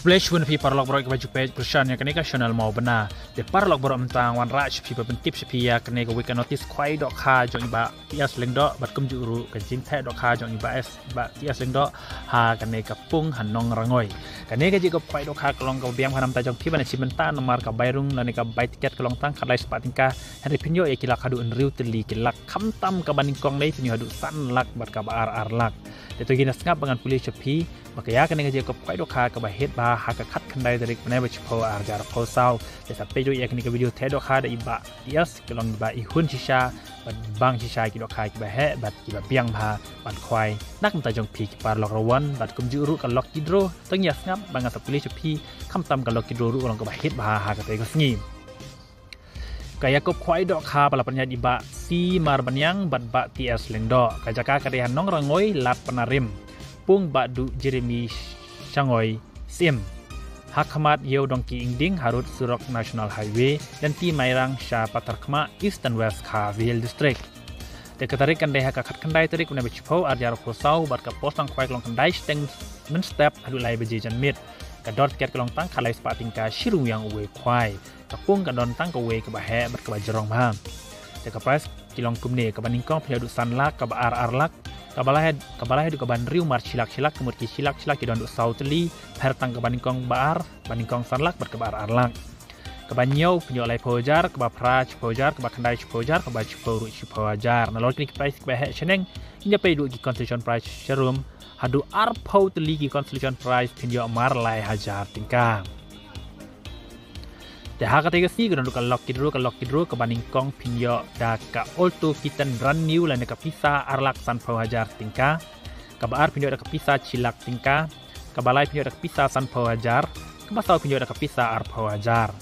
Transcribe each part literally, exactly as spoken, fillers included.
Khublei shibun phi paralok baroh kiba ju peit pyrshah ïa kane ka channel Mawbynna. Te paralok baroh mynta nga wanrah sha phi ban pyntip sha phi ïa kane ka weekend notice khwai dohkha jong i Bah T S Lyngdoh bad kumjuh ruh ka jingtheh dohkha jong i Bah S, Bah T S Lyngdoh ha kane ka pung ha Nongrangoi. Kane ka jingïakob khwai dohkha ka long kaba biang ha na ka bynta jong phi ban ïashim bynta namar ka bai rung lane ka bai tiket ka long tang khatlai spah tyngka, hynrei phin ïoh ïa ki lak haduh hynriew tylli ki lak, khamtam kaba nyngkong dei phin ïoh haduh san lak bad kaba ar ar lak. Te to ngin ïa sngap ba ngan pule sha phi ba ka ïa kane ka jingïakob khwai dohkha kaba hit bha ha ka khatkhyndai tarik bnai ba shiphew arhajar arphew saw. Te sa peit ruh ïa kane ka video theh dohkha da i Bah T S, ka long ba i hun shisha bad bang shisha ki dohkha kiba heh bad kiba biang bha ban khwai na ka bynta jong phi ki paralok rawan bad kumjuh ruh ka lucky draw. To ngin ïa sngap ba ngan sa pule sha phi, khamtam ka lucky draw ruh ka long kaba hit bha ha kata ka sngi. Ka ïakob khwai dohkha ba la pynïaid i Bah C Marbaniang bad Bah T S Lyngdoh. Ka jaka ka dei ha Nongrangoi, Lad Panarim, pung Bah Duh Jeremy Shangoi Syiem, ha khmat Ïew Dongki Ingding harud surok National Highway, lynti Mairang sha Patharkhmah, Eastern West Khasi Hills District. Te ka tarik kan dei ha ka khatkhyndai tarik bnai ba shiphew arhajar arphew saw bad ka por sdang khwai ka long khyndai shiteng mynstep haduh lai baje janmiet. Ka dor tiket ka long tang khatlai spah tyngka shi ryngwiang uwei u khwai. Ka pung ka don tang kawei kaba heh bad kaba jrong bha. Te ka prize ki long kumne: kaba nyngkong phin ïoh haduh san lak, kaba ar ar lak, kaba lai, kaba lai haduh kaba hynriew mar shi lak shi lak, ka mut ki shi lak shi lak ki don haduh saw tylli, pher tang kaba nyngkong ba ar, ba nyngkong san lak bad kaba ar ar lak. Kaba hynñiew phin ïoh laiphew hajar, kaba phra shiphew hajar, kaba khyndai shiphew hajar, kaba shiphew ruh shiphew hajar. Nalor kine ki prize kiba heh shaneng, ngin ïa peit ruh ki consolation prize sharum, haduh arphew tylli ki consolation prize phin ïoh mar lai hajar tyngka. Te ha kata ka sngi ka don ruh ka lucky draw, ka lucky draw kaba nyngkong phin ïoh da ka Alto K ten brand new lane ka pisa ar lak sanphew hajar tyngka. Kaba ar phin ïoh da ka pisa shi lak tyngka. Kaba lai phin ïoh da ka pisa sanphew hajar. Kaba saw phin ïoh da ka pisa arphew hajar.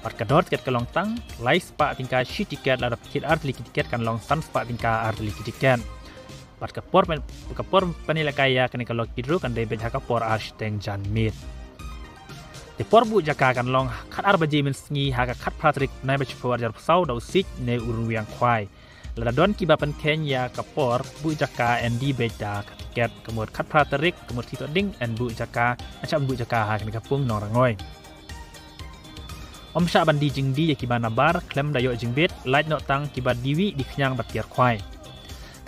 Bad ka dor tiket ka long tang lai spah tyngka shi tiket, lada phi thied ar tylli ki tiket kan long san spah tyngka ar tylli ki tiket. Bad ka por pyn-, ka por pynïalehkai ïa kane ka lucky draw kan dei beit ha ka por ar shiteng janmiet. Te por buh jaka kan long khatar baje mynsngi ha ka khatphra tarik bnai ba shiphew arhajar arphew saw da u siej ne u ryngwiang khwai. Lada don kiba pynkheiñ ïa ka por buh jaka, yn die beit da ka tiket, ka mut khatphra tarik, ka mut ki to ding yn buh jaka, yn shah buh jaka ha kane ka pung Nongrangoi. Ym shah ban die jingdie ïa kiba nabar, khlem da ïoh jingbit, lait noh tang kiba die wih die khñiang bad kiar khwai.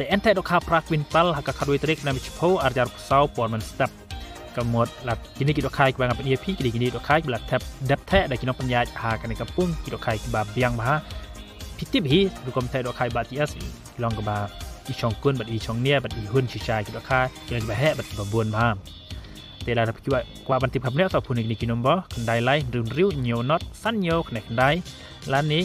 Te yn theh dohkha phra kwintal ha ka khatwei tarik bnai ba shiphew arhajar arphew saw por mynstep. Ka mut la kine ki dohkha kiba nga pyni ïa phi ki dei kine ki dohkha kiba la thep dep theh da ki nongpynïaid ha kane ka pung, ki dohkha kiba biang bha. Phi tip hi rukom theh dohkha i Bah T S, ki long kaba i shongkun bad i shongnia bad i hun shisha ki dohkha, ki long kiba heh bad kiba bun bha. Te lada phi kwah, kwah ban tip khapneh, sa phone ïa kine ki number: khyndai lai hynriew hynriew hynñiew not san hynñiew khyndai khyndai, lane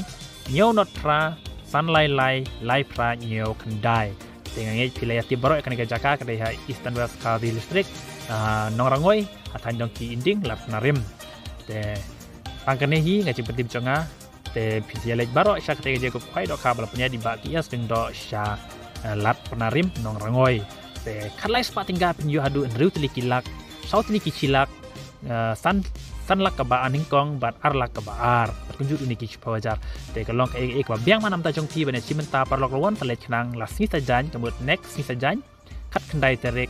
hynñiew not phra san lai lai lai phra hynñiew khyndai. Te nga ngeit phi la ïa tip baroh ïa kane ka jaka, ka dei ha Eastern West Khasi District, ah, Nongrangoi, ha thaiñ Dongki Ingding, Lad Panarim. Te tang kane hi ka jingpyntip jong nga. Te phin sa ïa leit baroh sha kata ka jingïakob khwai dohkha ba la pynïaid i Bah T S Lyngdoh sha, eh, Lad Panarim, Nongrangoi. Te khatlai spah tyngka phin ïoh haduh hynriew tylli ki lak, saw tylli ki shi lak, eh, san, san lak kaba ar nyngkong bad ar lak kaba ar. Bad kumjuh ruh kine ki shiphew hajar. Te ka long kaei kaei kaba biang bha na ka bynta jong phi ban ïashim bynta paralok rawan. Sa leit khnang la sngi Saitjaiñ, ka mut next sngi Saitjaiñ, khatkhyndai tarik,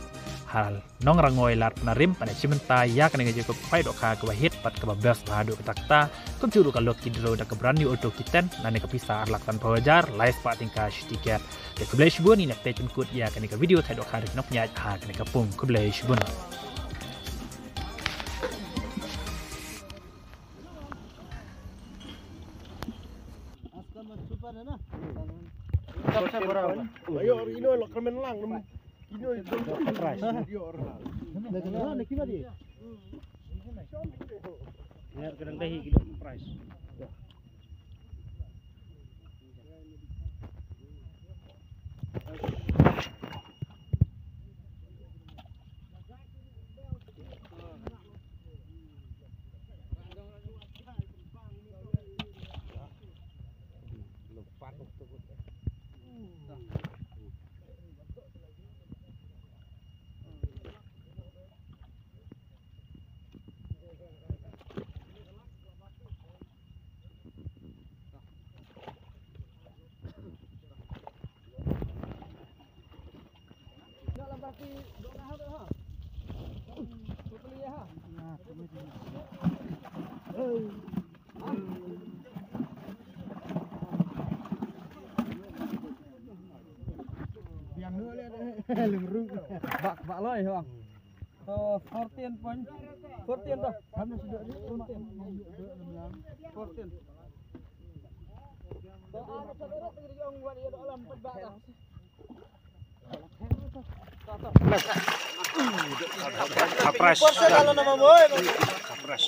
ha Nongrangoi, Lad Panarim, ban ïashim bynta ïa kane ka jingïakob khwai dohkha kaba hit bad kaba best bha haduh katta katta. Kumjuh ruh ka lucky draw da ka brand new Alto K ten lane ka pisa ar lak sanphew hajar, lai spah tyngka shi tiket. Te khublei shibun, ngin ïa peit pynkut ïa kane ka video theh dohkha da ki nongpynïaid ha kane ka pung. Khublei shibun. Ayo, ino lo kermen lang. Ino lo price. Ino lo price. Bak, bak loi, bang. So, fourteen point. Fourteen dah. Fourteen. Fourteen. Kapres. Kapres.